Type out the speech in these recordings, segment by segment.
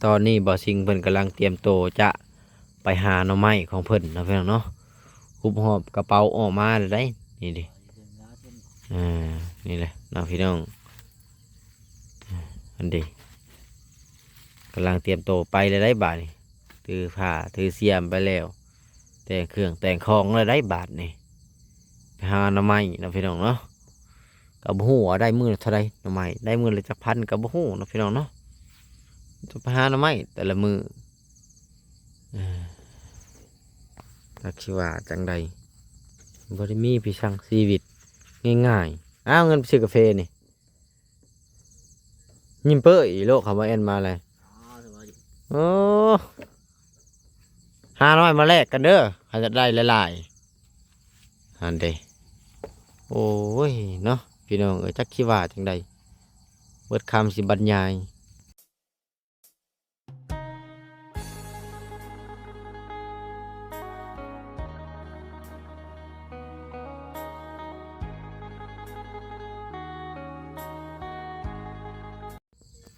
ຕອນນີ້ບ່າວຊິງເພິ່ນກຳລັງຕຽມໂຕຈະໄປຫາໜໍ່ໄມ້ຂອງເພິ່ນເນາະ ພີ່ນ້ອງເນາະ. ຮຸບຮອບກະເປົາອອກມາແລ້ວໃດ໋ ນີ້ເດ. ອ່າ ນີ້ແຫຼະເນາະ ພີ່ນ້ອງ. ອັນເດ ກຳລັງຕຽມໂຕໄປແລ້ວໃດ໋ ບາດນີ້. ຖືຜ້າຖືສຽມໄປແລ້ວ ແຕ່ງເຄື່ອງແຕ່ງຂອງແລ້ວໃດ໋ ບາດນີ້. ໄປຫາໜໍ່ໄມ້ເນາະ ພີ່ນ້ອງເນາະ. ກະບໍ່ຮູ້ວ່າໄດ້ມື້ລະເທົ່າໃດ ໜໍ່ໄມ້ ໄດ້ມື້ລະຈັກພັນກະບໍ່ຮູ້ເນາະ ພີ່ນ້ອງເນາະ. ຈະໄປຫາໜໍ່ໄມ້ແຕ່ລະມື້ ເອີ ຈັກຊິວ່າຈັ່ງໃດ. ບໍ່ໄດ້ມີໄປຊ່າງຊີວິດງ່າຍໆ. ອ້າວ ເງິນໄປຊື້ກາເຟນີ້ ຍິ້ມເປີ້ຍອີໂລກ ຄຳວ່າແອນມາແລ້ວ. ໂອ້ ຫາໜໍ່ໄມ້ມາແລກກັນເດີ ໃຜຢາກໄດ້ຫຼາຍໆ. ຫັ້ນເດ. ໂອ້ຍເນາະ ພີ່ນ້ອງເອີຍ ຈັກຊິວ່າຈັ່ງໃດ ເບິດຄຳຊິບັນຍາຍ.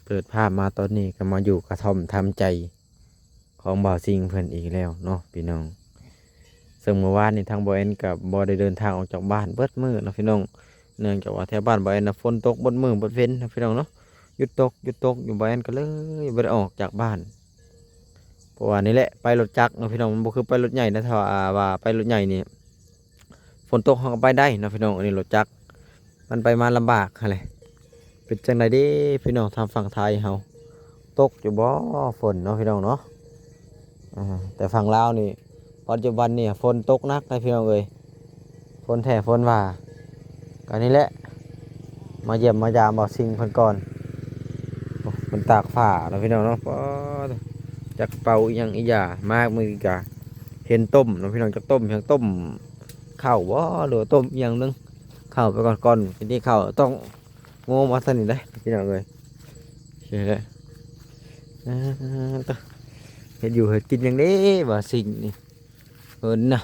ເປີດພາບມາຕອນນີ້ກໍມາຢູ່ກະທ່ອມທຳໃຈຂອງບ່າວຊິງເພິ່ນອີກແລ້ວເນາະ ພີ່ນ້ອງ. ເຊິ່ງມື້ວານນີ້ທາງບ່າວແອນກໍບໍ່ໄດ້ເດີນທາງອອກຈາກບ້ານເບິດມື້ເນາະ ພີ່ນ້ອງ. ເນື່ອງຈາກວ່າແຖວບ້ານບ່າວແອນນະ ຝົນຕົກເບິດມື້ເບິດເວັນເນາະ ພີ່ນ້ອງເນາະ. ຢຸດຕົກ ຢຸດຕົກຢູ່ ບ່າວແອນກໍເລີຍບໍ່ໄດ້ອອກຈາກບ້ານ. ເພາະວ່ານີ້ແຫຼະ ໄປລົດຈັກເນາະ ພີ່ນ້ອງ ມັນບໍ່ຄືໄປລົດໃຫຍ່ນະ. ຖ້າວ່າໄປລົດໃຫຍ່ນີ້ ຝົນຕົກເຮົາກໍໄປໄດ້ເນາະ ພີ່ນ້ອງ. ອັນນີ້ລົດຈັກ ມັນໄປມາລຳບາກຫັ້ນແຫຼະ. ເປັນຈັ່ງໃດເດພີ່ນ້ອງ ທາງຝັ່ງໄທເຮົາ ຕົກຢູ່ບໍ່ຝົນເນາະ ພີ່ນ້ອງເນາະ? ອ່າ ແຕ່ຝັ່ງລາວນີ້ ປັດຈຸບັນນີ້ຝົນຕົກໜັກໃດ໋ ພີ່ນ້ອງເອີຍ ຝົນແທ້ຝົນວ່າ. ກໍນີ້ແຫຼະ ມາຢ້ຽມມາຢາມບ່າວຊິງເພິ່ນກ່ອນ. ໂອ້ ເພິ່ນຕາກຜ້າເນາະ ພີ່ນ້ອງເນາະ. ປາດ ຈັກເປົ່າອີ່ຫຍັງອີ່ຫຍັງ ມາມື້ນີ້ກະເຫັນຕົ້ມເນາະ ພີ່ນ້ອງ. ຈັກຕົ້ມຫຍັງ ຕົ້ມເຂົ້າບໍ່ ຫຼືວ່າຕົ້ມອີ່ຫຍັງໜຶ່ງ. ເຂົ້າໄປກ່ອນ ກ່ອນກິນເຂົ້າຕ້ອງໂງມາທາງນີ້ເດ້ ພີ່ນ້ອງເອີຍ. ເຮັດຢູ່ເຮັດກິນຫຍັງເດ້ບ່າວຊິງນີ້ ເພິ່ນນະ.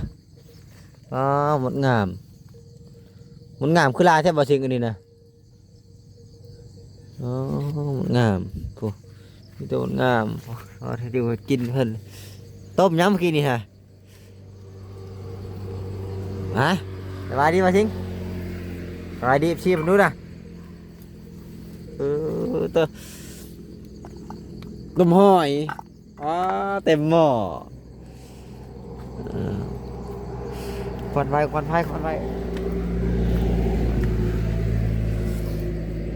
ອ້າວ ມົດງາມ ມົດງາມຄືຫຼາຍແທ້ບ່າວຊິງອັນນີ້ນະ. ໂອ້ ມົດງາມ ໂອ້ ມີແຕ່ມົດງາມ. ໂອ້ ເຮັດຢູ່ເຮັດກິນເພິ່ນ. ຕົ້ມຫຍັງມື້ກີ້ນີ້ຫະ? ຮະ ສະບາຍດີບ່າວຊິງ ສະບາຍດີ ເອັຟຊີ ເພິ່ນດູນະ. ເອີ ເຕີ ຕົ້ມຫອຍ ອໍ ເຕັມໝໍ້. ເອີ ຄວັນໄຟ ຄວັນໄຟ ຄວັນໄຟ.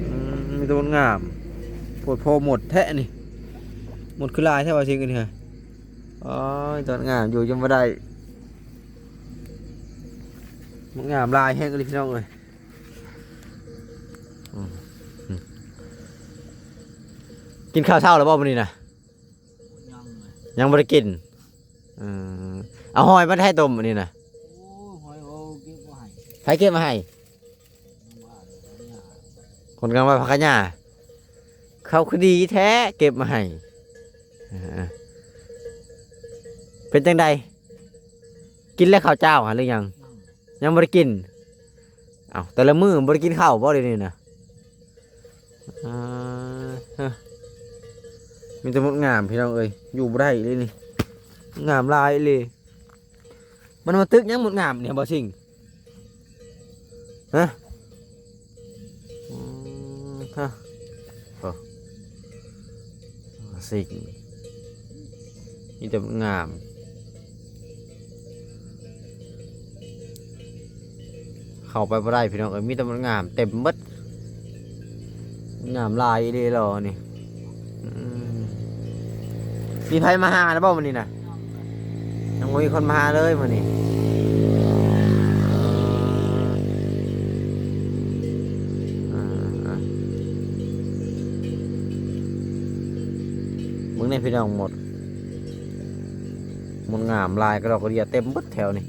ອືມ ມີແຕ່ມົດງາມ ໂພດໂພມົດແທ້ນີ້. ມົດຄືຫຼາຍແທ້ວ່າຊິອັນນີ້. ໂອ້ຍ ຕອນງາມຢູ່ຍັງບໍ່ໄດ້ ມັນງາມຫຼາຍແຮງອີ່ຫຼີພີ່ນ້ອງເອີຍ. ອືມ ກິນເຂົ້າເຊົ້າແລ້ວບໍ່ມື້ນີ້ນະ? ຍັງ ຍັງບໍ່ໄດ້ກິນ. ເອີ ເອົາຫອຍມາໃຫ້ຕົ້ມມື້ນີ້ນະ. ໂອ້ຍ ຫອຍເຂົາເກັບມາໃຫ້ ໃຜເກັບມາໃຫ້? ຄົນກາງວ່າຜັກກະຫຍ້າ ເຂົາຄືດີແທ້ເກັບມາໃຫ້. ເອີ ເປັນຈັ່ງໃດ ກິນແລ້ວເຂົ້າເຈົ້າຫາຫຼືຍັງ? ຍັງ ຍັງບໍ່ໄດ້ກິນ. ເອົ້າ ແຕ່ລະມື້ບໍ່ໄດ້ກິນເຂົ້າບໍ່ດຽວນີ້ນະ? ອ່າ ຮະ ມີແຕ່ມົດງາມພີ່ນ້ອງເອີຍ ຢູ່ບໍ່ໄດ້ເລີຍນີ້ ງາມຫຼາຍອີ່ຫຼີ. ມັນມາຕຶກຫຍັງມົດງາມນີ້ ບໍ່ຊິງ? ຮະ ອືມ ຮະ ໂອ້ ຊິງ ມີແຕ່ມັດງາມ ເຂົ້າໄປບໍ່ໄດ້ພີ່ນ້ອງເອີຍ ມີແຕ່ມັດງາມເຕັມເບິດ. ງາມຫຼາຍອີ່ຫຼີເນາະນີ້. ອືມ ມີໃຜມາຫາແລ້ວບໍ່ມື້ນີ້ນະ? ຍັງບໍ່ມີຄົນມາຫາເລີຍມື້ນີ້. ອ່າ ເບິ່ງແດ່ພີ່ນ້ອງ ມົດ ມົດງາມຫຼາຍ ກະດອກກະເດຍເຕັມເບິດແຖວນີ້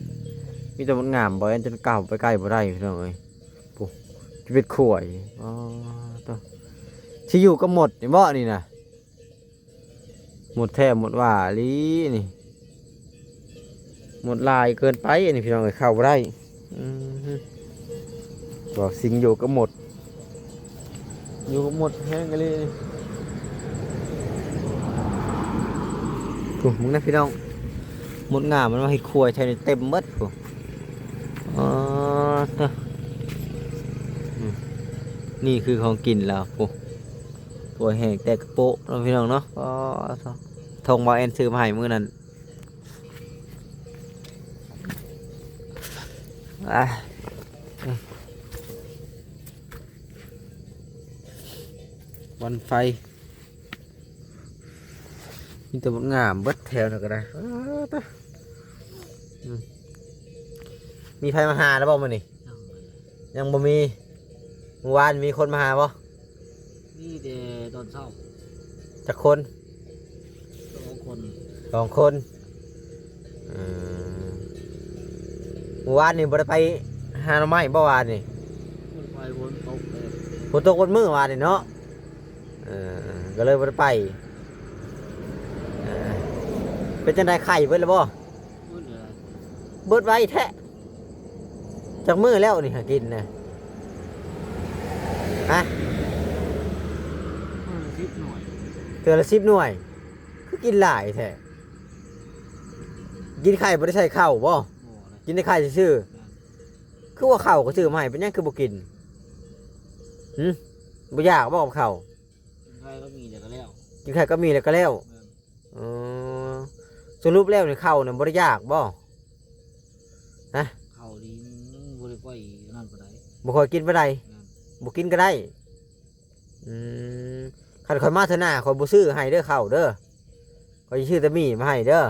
ມີແຕ່ມົດງາມ ບໍ່ແມ່ນ ຈົນກ້າວໄປໃກ້ບໍ່ໄດ້ພີ່ນ້ອງເອີຍ. ໂອ້ ຊິເປັນຂວາຍ ອໍ ໂຕ ຊິຢູ່ກັບມົດນີ້ບໍ່ນີ້ນະ? ມົດແທ້ມົດວ່າອີ່ຫຼີນີ້ ມົດຫຼາຍເກີນໄປອັນນີ້ພີ່ນ້ອງເອີຍ ເຂົ້າບໍ່ໄດ້. ອືມ ບໍ່ ຊິງຢູ່ກັບມົດ ຢູ່ກັບມົດແຮງອີ່ຫຼີນີ້. ໂອ້ ມຶງນະພີ່ນ້ອງ ມົດງາມມັນມາເຮັດຄົວໃສ່ນີ້ເຕັມເບິດພຸ້ນ. ອໍ ເຕີ ອືມ ນີ້ຄືຂອງກິນລາວພຸ້ນ ຖ້ວຍແຫ້ງແຕກກະໂປະເນາະພີ່ນ້ອງເນາະ. ອໍ ໂທ້ ຖົງບ່າວແອນຊື້ມາໃຫ້ມື້ນັ້ນ. ອ່າ ບ່ອນໄຟ ມີແຕ່ບັກງາມເບິດແຖວນີ້ກໍໄດ້. ເອີ ຕາ ອືມ ມີໃຜມາຫາແລ້ວບໍ່ມື້ນີ້? ຍັງບໍ່ ຍັງບໍ່ມີ. ມື້ວານມີຄົນມາຫາບໍ່? ມີແຕ່ຕອນເຊົ້າ. ຈັກຄົນ? ສອງຄົນ. ສອງຄົນ. ເອີ ມື້ວານນີ້ບໍ່ໄດ້ໄປຫາໜໍ່ໄມ້ບໍ່ວານນີ້? ບໍ່ໄດ້ໄປ ຝົນຕົກເດ້. ຝົນຕົກໝົດມື້ວານນີ້ເນາະ. ເອີ ກໍເລີຍບໍ່ໄດ້ໄປ. ເອີ ເປັນຈັ່ງໃດ ໄຂ້ເບິດແລ້ວບໍ່? ເບິດແລ້ວ. ເບິດໄວແທ້. ຈັກມື້ແລ້ວນີ້ຫາກິນນະ? ຮະ? ມື້ລະສິບໜ່ວຍ. ເທື່ອລະສິບໜ່ວຍ. ຄືກິນຫຼາຍແທ້? ກິນໄຂ່ບໍ່ໄດ້ໃສ່ເຂົ້າບໍ່? ບໍ່ເລີຍ. ກິນແຕ່ໄຂ່ຊື່ໆ. ແມ່ນ. ຄືວ່າເຂົ້າກໍຊື້ມາໃຫ້ ເປັນຫຍັງຄືບໍ່ກິນ? ຫຶ? ບໍ່ຢາກບໍ່ກັບເຂົ້າ? ກິນໄຂ່ກັບໝີ່ແລ້ວກໍແລ້ວ. ກິນໄຂ່ກັບໝີ່ແລ້ວກໍແລ້ວ. ແມ່ນ. ອໍ ສະຫຼຸບແລ້ວນີ້ເຂົ້ານະບໍ່ໄດ້ຢາກບໍ່? ຮະ? ເຂົ້ານີ້ມັນບໍ່ໄດ້ຄ່ອຍອັນນັ້ນປານໃດ. ບໍ່ຄ່ອຍກິນປານໃດ. ແມ່ນ. ບໍ່ກິນກໍໄດ້. ອືມ ຄັນຂ້ອຍມາເທື່ອໜ້າ ຂ້ອຍບໍ່ຊື້ໃຫ້ເດີເຂົ້າເດີ. ຂ້ອຍຊິຊື້ແຕ່ໝີ່ມາໃຫ້ເດີ.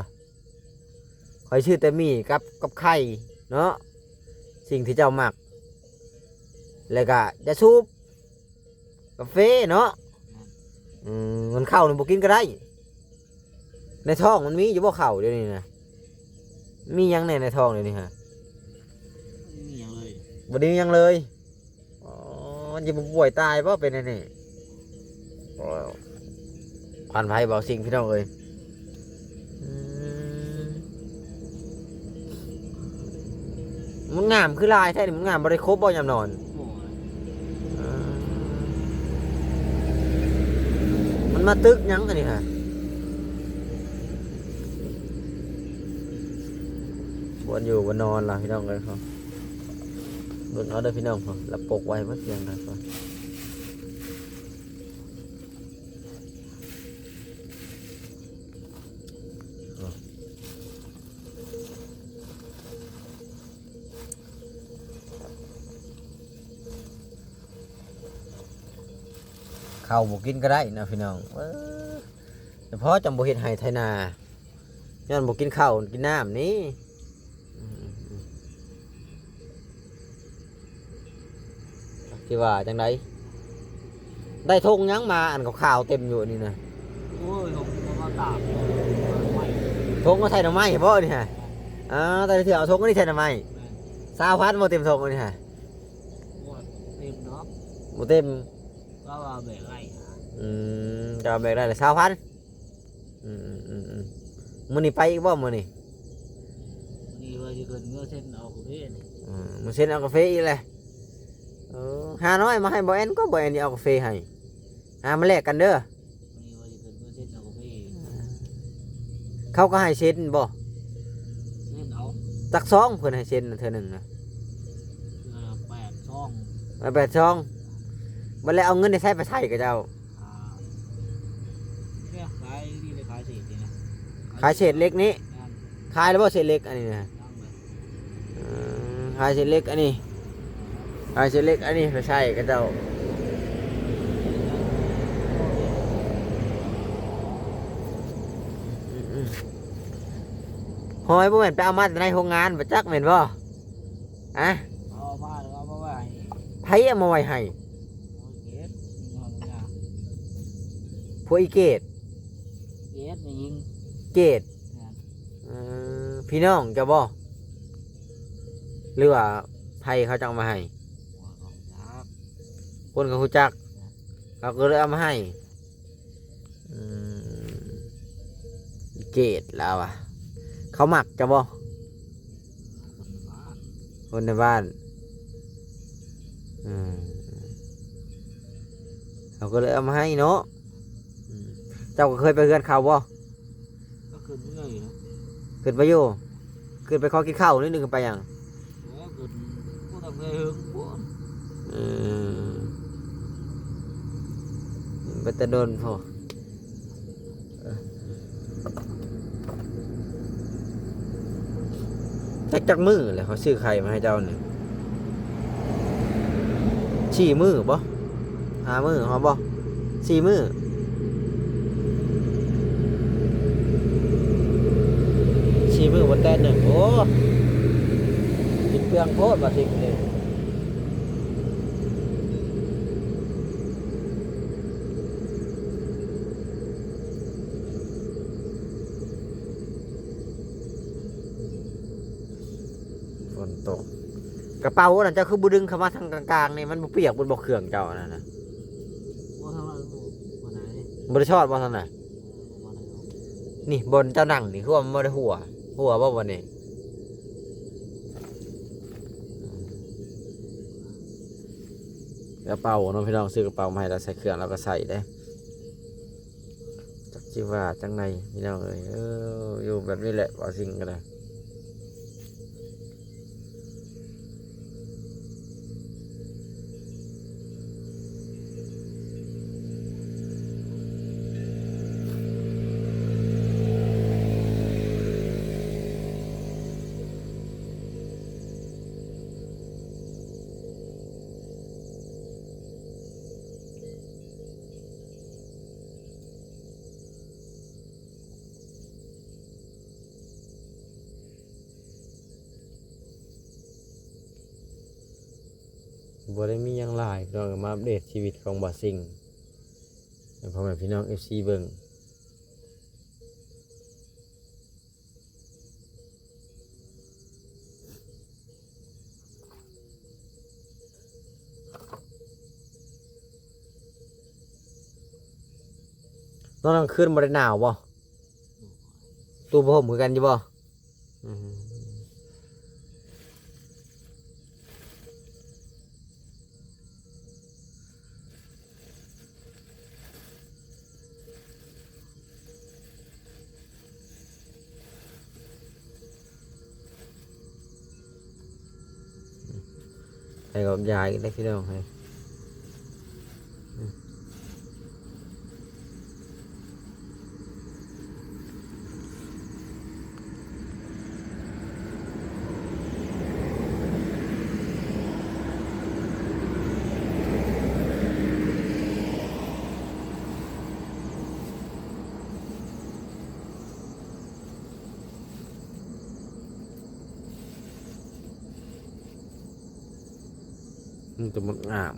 ຂ້ອຍຊື້ແຕ່ໝີ່ກັບ ກັບໄຂ່ເນາະ ສິ່ງທີ່ເຈົ້າມັກ ແລ້ວກະຢາສູບ ກາເຟເນາະ. ອືມ ມັນເຂົ້ານີ້ບໍ່ກິນກໍໄດ້. ໃນທ້ອງມັນມີຢູ່ບໍ່ເຂົ້າດຽວນີ້ນະ? ມີຫຍັງແດ່ໃນທ້ອງດຽວນີ້ຫະ? ບໍ່ມີຫຍັງເລີຍ. ບໍ່ໄດ້ມີຫຍັງເລີຍ. ອໍ ມັນຊິບໍ່ປ່ວຍຕາຍບໍ່ເປັນແນວນີ້? ໂອ້ຍ ຄວັນໄຟເບົາສິ່ງ ພີ່ນ້ອງເອີຍ. ອືມ ມັນງາມຄືຫຼາຍແທ້ນີ້ ມັນງາມບໍ່ໄດ້ຄົບບໍ່ຍາມນອນ? ບໍ່. ເອີ ມັນມາຕຶກຫຍັງອັນນີ້ຫະ? ບ່ອນຢູ່ບ່ອນນອນລະ ພີ່ນ້ອງເອີຍ. ເບິ່ງເອົາເດີພີ່ນ້ອງ ລະປົກໄວ້ເບິດຢ່າງໃດກໍ ເຂົ້າບໍ່ກິນກໍໄດ້ເນາະພີ່ນ້ອງ. ເອີ ແຕ່ພໍຈັ່ງບໍ່ເຮັດໄຮ່ໄຖນາ ຍ້ອນບໍ່ກິນເຂົ້າກິນນ້ຳນີ້. ອືມ ຊິວ່າຈັ່ງໃດ? ໄດ້ຖົງຫຍັງມາ ອັນຂາວໆເຕັມຢູ່ນີ້ນະ? ໂອ້ຍ ຖົງເອົາມາຕາກ ຖົງມາໃສ່ໜໍ່ໄມ້ບໍນີ້ຫະ? ອ່າ ແຕ່ລະເທື່ອເອົາຖົງອັນນີ້ໃສ່ໜໍ່ໄມ້. ແມ່ນ. ຊາວພັນບໍ່ເຕັມຖົງອັນນີ້ຫະ? ບໍ່ເຕັມດອກ. ບໍ່ເຕັມ. ລາວວ່າແບກໄດ້. ອືມ ເຈົ້າແບກໄດ້ລະຊາວພັນ. ອືມໆໆ ມື້ນີ້ໄປອີກບໍ່ມື້ນີ້? ມື້ນີ້ວ່າຊິຂຶ້ນເມືອເຊັນເອົາກາເຟນີ້. ອືມ ເມືອເຊັນເອົາກາເຟອີກແຫຼະ. ເອີ ຫາໜໍ່ໄມ້ມາໃຫ້ບ່າວແອນກໍ ບ່າວແອນຊິເອົາກາເຟໃຫ້. ຫາມາແລກກັນເດີ. ມື້ນີ້ວ່າຊິຂຶ້ນເມືອເຊັນເອົາກາເຟ. ເຂົາກໍໃຫ້ເຊັນບໍ່? ເຊັນເອົາ. ຈັກຊອງເພິ່ນໃຫ້ເຊັນເທື່ອໜຶ່ງນະ? ເທື່ອລະແປດຊອງ. ເອົາແປດຊອງ. ບັດແລ້ວເອົາເງິນໃນໃສໄປໃຊ້ກັບເຈົ້າ? ອ່າ ເນຍ ຂາຍນີ້ເລີຍ ຂາຍເສດນີ້ນະ. ຂາຍເສດເຫຼັກນີ້? ແມ່ນ. ຂາຍແລ້ວບໍ່ເສດເຫຼັກອັນນີ້ນະ? ຍັງເລີຍ. ເອີ ຂາຍເສດເຫຼັກອັນນີ້ ຂາຍເສດເຫຼັກອັນນີ້ໄປໃຊ້ເຂົາເຈົ້າ. ອືມໆ ຫອຍບໍ່ແມ່ນໄປເອົາມາແຕ່ໃນໂຮງງານບໍ່ຈັກແມ່ນບໍ່? ຮະ? ເອົາມາແລ້ວເອົາມາໄວ້ໃຫ້. ໃຜເອົາມາໄວ້ໃຫ້? ໂອ້ຍ ເກດ ເອົາມາ. ພວກອີເກດ? ເກດ ແມ່ຍິງ. ເກດ? ແມ່ນ. ເອີ ພີ່ນ້ອງເຈົ້າບໍ່? ຫຼືວ່າໃຜເຂົາເຈົ້າເອົາມາໃຫ້? ຄົນກໍຮູ້ຈັກ ເຂົາກໍເລີຍເອົາມາໃຫ້. ອືມ ເກດລາວວ່າ ເຂົາມັກເຈົ້າບໍ່? ຄົນໃນບ້ານ. ອືມ ເຂົາກໍເລີຍເອົາມາໃຫ້ເນາະ. ອືມ ເຈົ້າກໍເຄີຍໄປເຮືອນເຂົາບໍ່? ກໍເຄ ຂຶ້ນເມື່ອຍນະ ຂຶ້ນໄປຢູ່ ຂຶ້ນໄປຂໍກິນເຂົ້າໜ້ອຍໜຶ່ງ ຂຶ້ນໄປຫຍັງ? ເອີ ຂຶ້ນບໍ່ທັນໄດ້ເຫິງພຸ້ນ ເອີ ໄປແຕ່ດົນພຸ້ນ. ຈັກ ຈັກມື້ແລ້ວ ເຂົາຊື້ໄຂ່ມາໃຫ້ເຈົ້ານີ້ ສີ່ມື້ບໍ່ ຫ້າມື້ ຮອດບໍ່ ສີ່ມື້ ສີ່ມື້ບໍ່ແຕ່ໜຶ່ງ ໂອ້ ກິນເປືອງໂພດວ່າຊິເດ້. ຝົນຕົກ ກະເປົານັ້ນເຈົ້າຄືບໍ່ດຶງເຂົ້າມາທາງກາງໆນີ້ ມັນບໍ່ປຽກເບິດບໍ່ ເຄື່ອງເຈົ້າອັນນັ້ນນະ? ບໍ່ ທາງນັ້ນບໍ່ ບໍ່ໄດ້ ບໍ່ໄດ້ຊອດບໍ່ທາງນັ້ນ? ເອີ ບໍ່ໄດ້ ນີ້ບ່ອນເຈົ້ານັ່ງນີ້ ຄືວ່າມັນບໍ່ໄດ້ຮົ່ວ ຮົ່ວບໍ່ບ່ອນນີ້? ກະເປົາເນາະພີ່ນ້ອງ ຊື້ກະເປົາມາໃຫ້ ລາວໃສ່ເຄື່ອງລາວກະໃສ່ເດ້. ຈັກຊິວ່າຈັ່ງໃດພີ່ນ້ອງເອີຍ ເອີ ຢູ່ແບບນີ້ແຫຼະ ບໍ່ສິ່ງກະໄດ້. ບໍ່ໄດ້ມີຫຍັງຫຼາຍພີ່ນ້ອງ ມາອັບເດດຊີວິດຂອງບ່າວຊິງໃຫ້ພໍ່ແມ່ພີ່ນ້ອງເອັຟຊີເບິ່ງ. ນອນກາງຄືນບໍ່ໄດ້ໜາວບໍ່? ຕູຜ້າຫົ່ມຄືກັນຢູ່ບໍ່? ອືມ ໃສ່ອອກຢາອີກແລ້ວພີ່ນ້ອງເອີຍ. ມີແຕ່ໝາກງາມ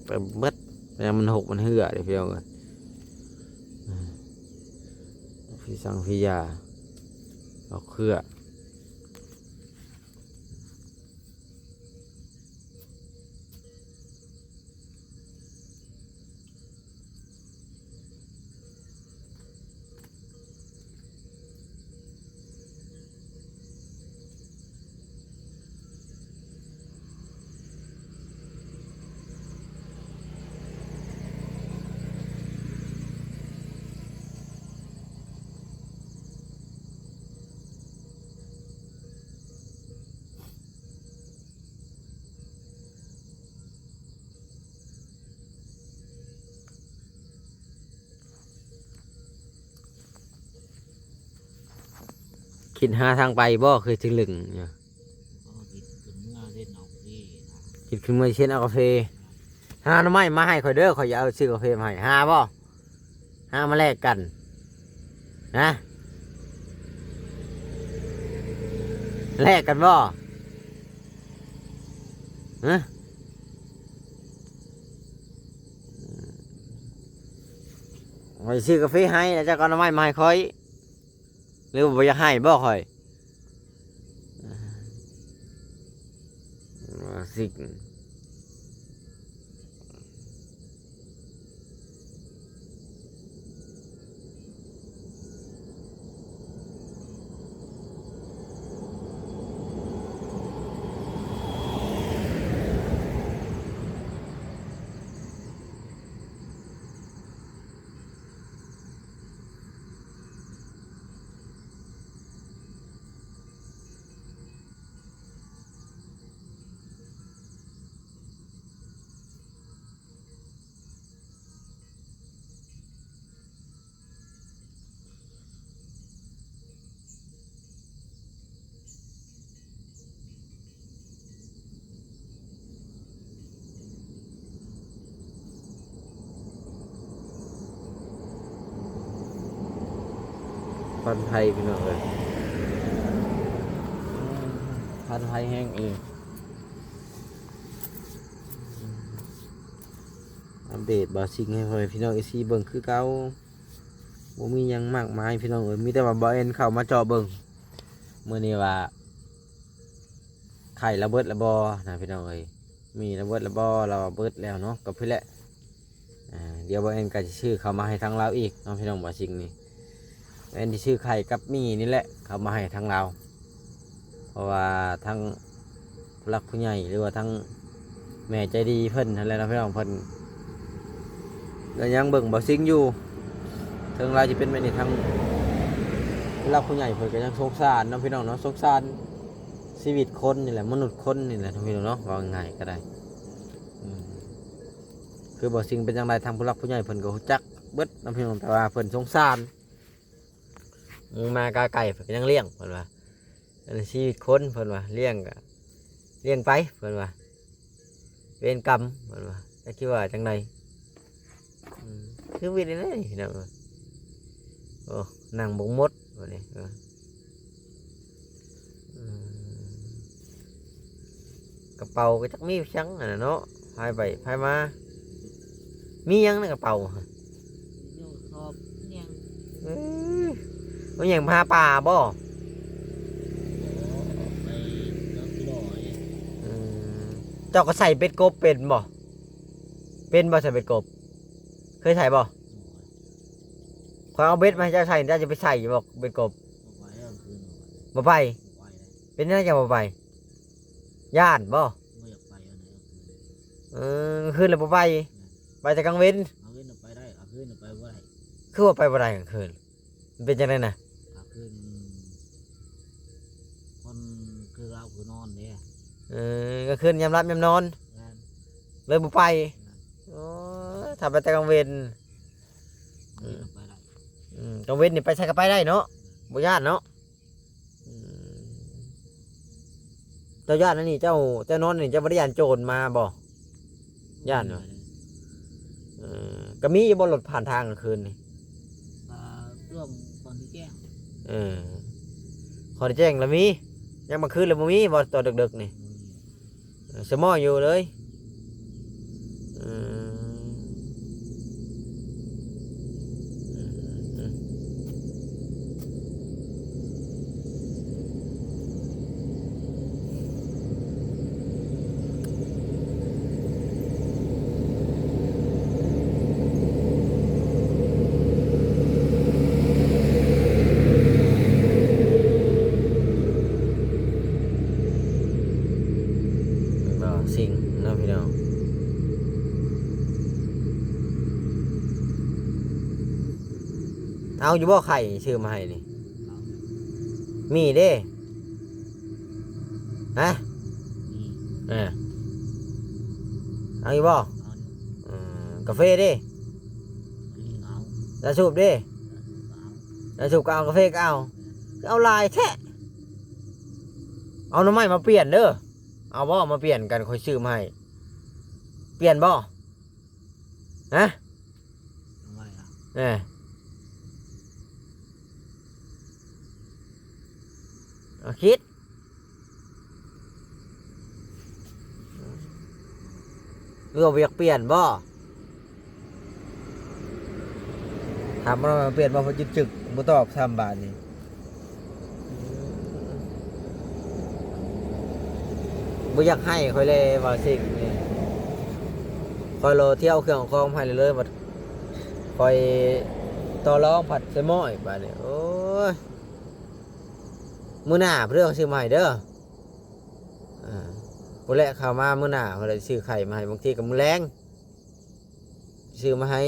ເຕັມເບິດ ແຕ່ມັນຫົກມັນເຮື້ອເດ້ພີ່ນ້ອງເອີຍ. ອ່າ ພີສັງພີຢາ ດອກເຂື່ອ. ຄິດຫາທາງໄປບໍ່? ຄືຊິລຶ້ງຢູ່ ຄິດຂຶ້ນເມືອເຊັນເອົາກາເຟ ຫາໜໍ່ໄມ້ມາໃຫ້ຂ້ອຍເດີ້ ຂ້ອຍຈະເອົາຊື້ກາເຟມາໃຫ້ ຫາບໍ່? ຫາມາແລກກັນ ຮະ ແລກກັນບໍ່? ຮະ ຂ້ອຍຊື້ກາເຟໃຫ້ ແລ້ວເຈົ້າກໍເອົາໜໍ່ໄມ້ມາໃຫ້ຂ້ອຍ ຫຼືວ່າບໍ່ຢາກໃຫ້ບໍ່ຂ້ອຍ? ຊິ ອ ຄວັນໄຟພີ່ນ້ອງເອີຍ ຄວັນໄຟແຮງອີ່ຫຼີ. ອັບເດດບ່າວຊິງໃຫ້ພໍ່ແມ່ພີ່ນ້ອງເອັຟຊີເບິ່ງຄືເກົ່າ ບໍ່ມີຫຍັງມາກມາຍພີ່ນ້ອງເອີຍ ມີແຕ່ວ່າບ່າວແອນເຂົ້າມາເຈາະເບິ່ງມື້ນີ້ວ່າ ໄຂ່ລາວເບິດລະບໍ່ນະພີ່ນ້ອງເອີຍ ມີລາວເບິດລະບໍ່ ລາວວ່າເບິດແລ້ວເນາະ ກໍພຸ້ນແຫຼະ. ອ່າ ດຽວບ່າວແອນກໍຊິຊື້ເຂົ້າມາໃຫ້ທາງລາວອີກເນາະພີ່ນ້ອງ ບ່າວຊິງນີ້ ແອນຊິຊື້ໄຂ່ກັບໝີ່ນີ້ແຫຼະເຂົ້າມາໃຫ້ທາງລາວ ເພາະວ່າທາງຜູ້ຫຼັກຜູ້ໃຫຍ່ ຫຼືວ່າທາງແມ່ໃຈດີເພິ່ນຫັ້ນແຫຼະເນາະພີ່ນ້ອງ ເພິ່ນກໍຍັງເບິ່ງບ່າວຊິງຢູ່ ເຖິງລາວຊິເປັນແບບນີ້ ທາງຜູ້ຫຼັກຜູ້ໃຫຍ່ເພິ່ນກໍຍັງສົງສານເນາະພີ່ນ້ອງເນາະ ສົງສານ ຊີວິດຄົນນີ້ແຫຼະ ມະນຸດຄົນນີ້ແຫຼະ ພີ່ນ້ອງເນາະ ເວົ້າງ່າຍໆກໍໄດ້. ອືມ ຄືບ່າວຊິງເປັນຈັ່ງໃດ ທາງຜູ້ຫຼັກຜູ້ໃຫຍ່ເພິ່ນກໍຮູ້ຈັກເບິດນຳພີ່ນ້ອງ ແຕ່ວ່າເພິ່ນສົງສານ ມາກາໄກເພິ່ນກໍຍັງລ້ຽງ ເພິ່ນວ່າ ອັນນີ້ຊີວິດຄົນ ເພິ່ນວ່າ ລ້ຽງກໍລ້ຽງໄປ ເພິ່ນວ່າ ເວນກຳ ເພິ່ນວ່າ ຈັກຊິວ່າຈັ່ງໃດ. ອືມ ຄືວິດນີ້ພີ່ນ້ອງ ໂອ້ ນັ່ງບໍ່ໝົດບັດນີ້ ເອີ ອືມ ກະເປົາກໍຈັກມີຫຍັງຫັ້ນນະເນາະ ພາຍໄປພາຍມາ ມີຫຍັງໃນກະເປົາຫັ້ນ ຢູ່ຊອບຫຍັງ ເອີ ມີຫຍັງ ຫາປາບໍ່? ໄປກັບຫຼອຍ ອືມ ເຈົ້າກໍໃສ່ເບັດກົບເປັນບໍ່? ເປັນບໍ່ໃສ່ເບັດກົບ? ເຄີຍໃສ່ບໍ່? ຂ້ອຍເອົາເບັດມາໃຫ້ເຈົ້າໃສ່ ເຈົ້າຈະໄປໃສ່ຢູ່ບໍ່ເບັດກົບ? ບໍ່ໄປ ບໍ່ໄປ ເປັນຫຍັງຈັ່ງບໍ່ໄປ? ຢ້ານບໍ່? ບໍ່ຢາກໄປ ເອີ ກາງຄືນແລ້ວບໍ່ໄປ ໄປແຕ່ກາງເວັນ ກາງເວັນໄປໄດ້ ກາງຄືນໄປບໍ່ໄດ້ ຄືວ່າໄປບໍ່ໄດ້ກາງຄືນ? ມັນເປັນຈັ່ງໃດນະ? ກາງຄືນ ອືມ ຄົນຄືລາວຄືນອນເດ້ ເອີ ກາງຄືນຍາມຫຼັບຍາມນອນ ແມ່ນ ເລີຍບໍ່ໄປ ແມ່ນ ໂອ້ຍ ຖ້າໄປແຕ່ກາງເວັນ ກາງເວັນໄປໄດ້ ອືມ ກາງເວັນນີ້ໄປໃສກໍໄປໄດ້ເນາະ ບໍ່ຢ້ານເນາະ ອືມ ເຈົ້າຢ້ານອັນນີ້ ເຈົ້າ ເຈົ້ານອນນີ້ ເຈົ້າບໍ່ໄດ້ຢ້ານໂຈນມາບໍ່? ຢ້ານບໍ່? ເອີ ກໍມີຢູ່ບໍ່ລົດຜ່ານທາງກາງຄືນນີ້? ກໍຊ່ວງກ່ອນຊິແຈ້ງ ເອີ ກ່ອນຊິແຈ້ງລະມີ ຍາມກາງຄືນລະບໍ່ມີບໍ່ ຕອນເດິກໆນີ້? ບໍ່ມີ ເອີ ສະໝໍ້ຢູ່ເລີຍ ອືມ. ບໍ່ ຊິງເນາະພີ່ນ້ອງ. ເອົາຢູ່ບໍ່ໄຂ່ຊື້ມາໃຫ້ນີ້? ມີເດ້. ຮະ? ມີ. ເອີ ເອົາຢູ່ບໍ່? ເອົາຢູ່. ເອີ ກາເຟເດ້? ມີເອົາ. ຢາສູບເດ້? ຢາສູບກໍເອົາ ກາເຟກໍເອົາ. ຄືເອົາຫຼາຍແທ້? ເອົາໜໍ່ໄມ້ມາປ່ຽນເດີ. ເອົາບໍ່? ມາປ່ຽນກັນ ຂ້ອຍຊື້ມາໃຫ້. ປ່ຽນບໍ່? ຮະ? ເອົາໄວ້ລະ. ເອີ ເອົາຄິດ ຫຼືວ່າບໍ່ຢາກປ່ຽນບໍ່? ຖາມວ່າປ່ຽນບໍ່ ເພິ່ນຈະຈຶກ ບໍ່ຕອບຊ້ຳບາດນີ້. ບໍ່ຢາກໃຫ້ຂ້ອຍແລະ ວ່າຊິງນີ້ ຂ້ອຍລໍຖ້ຽວເຄື່ອງຂອງໃຫ້ເລີຍ ບັດຂ້ອຍຕໍ່ລອງພັດໃສ່ໝ້ອຍບາດນີ້. ໂອ້ຍ ມື້ໜ້າເພິ່ນເອົາຊື້ມາໃຫ້ເດີ. ອ່າ ພຸ້ນແຫຼະ ເຂົ້າມາມື້ໜ້າ ເພິ່ນຊິຊື້ໄຂ່ມາໃຫ້ ບາງທີກໍມື້ແລງ ຊື້ມາໃຫ້.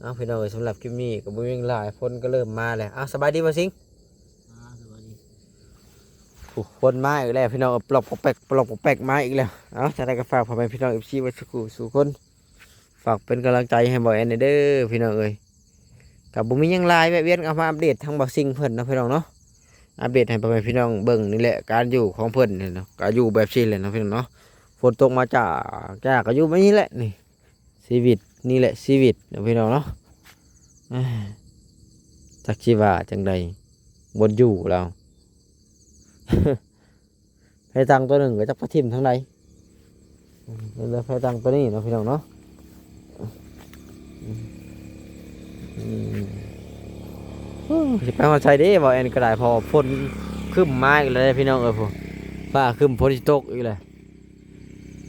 ເອົາ ພີ່ນ້ອງເອີຍ ສຳລັບຄລິບນີ້ກໍບໍ່ມີຫຍັງຫຼາຍ ຝົນກໍເລີ່ມມາແລ້ວ. ເອົາ ສະບາຍດີ ບ່າວຊິງ. ອ່າ ສະບາຍດີ. ໂອ້ ຝົນມາອີກແລ້ວ ພີ່ນ້ອງເອີຍ ປອກແປກ ປອກແປກ ມາອີກແລ້ວ. ເອົາ ຈັ່ງໃດກໍຝາກພໍ່ແມ່ພີ່ນ້ອງ ເອັຟຊີ ເບິດສູ່ຜູ້ສູ່ຄົນ ຝາກເປັນກຳລັງໃຈໃຫ້ບ່າວແອນແດ່ເດີ ພີ່ນ້ອງເອີຍ. ກໍບໍ່ມີຫຍັງຫຼາຍ ແວະວຽນເຂົ້າມາອັບເດດທາງບ່າວຊິງເພິ່ນເນາະ ພີ່ນ້ອງເນາະ. ອັບເດດໃຫ້ພໍ່ແມ່ພີ່ນ້ອງເບິ່ງນີ້ແຫຼະ ການຢູ່ຂອງເພິ່ນນີ້ເນາະ ກໍຢູ່ແບບຊີ້ແຫຼະເນາະ ພີ່ນ້ອງເນາະ. ຝົນຕົກມາຈາກ ຈາກ ກໍຢູ່ແບບນີ້ແຫຼະນີ້. ເສ ຊີວິດນີ້ແຫຼະຊີວິດເນາະພີ່ນ້ອງເນາະ. ເອີ ຈັກຊິວ່າຈັ່ງໃດ ບ່ອນຢູ່ລາວ ໄຟຕັງຕົວໜຶ່ງກໍຈັກໄປຖິ້ມທາງໃດ. ເອີ ເຫຼືອໄຟຕັງຕົວນີ້ເນາະພີ່ນ້ອງເນາະ. ອືມ ໂອ້ ຊິໄປຮອດໃສເດ້ ເວົ້າແອນກໍໄດ້ ເພາະວ່າຝົນຄຶ້ມມາອີກແລ້ວເດ້ພີ່ນ້ອງເອີຍ. ພຸ້ນ ຟ້າຄຶ້ມ ຝົນຊິຕົກອີກແລ້ວ.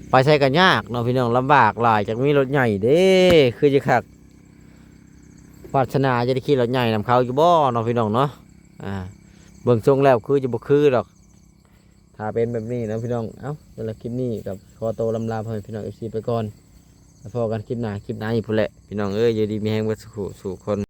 ໄປໃສກໍຍາກເນາະພີ່ນ້ອງ ລຳບາກຫຼາຍ. ຈັກມີລົດໃຫຍ່ເດ້ ຄືຈະຄັກ ວາດສະໜາຈະໄດ້ຂີ່ລົດໃຫຍ່ນຳເຂົາຢູ່ບໍ່ເນາະພີ່ນ້ອງເນາະ. ອ່າ ເບິ່ງຊົງແລ້ວຄືຈະບໍ່ຄືດອກ ຖ້າເປັນແບບນີ້ເນາະພີ່ນ້ອງ. ເອົ້າ ສຳລັບຄລິບນີ້ກໍຂໍໂຕລ່ຳລາພໍ່ແມ່ພີ່ນ້ອງເອັຟຊີໄປກ່ອນ. ແລ້ວພໍ້ກັນຄລິບໜ້າ ຄລິບໃນພຸ້ນແຫຼະພີ່ນ້ອງເອີຍ. ຢູ່ດີມີແຮງເບິດສູ່ຜູ້ສູ່ຄົນ.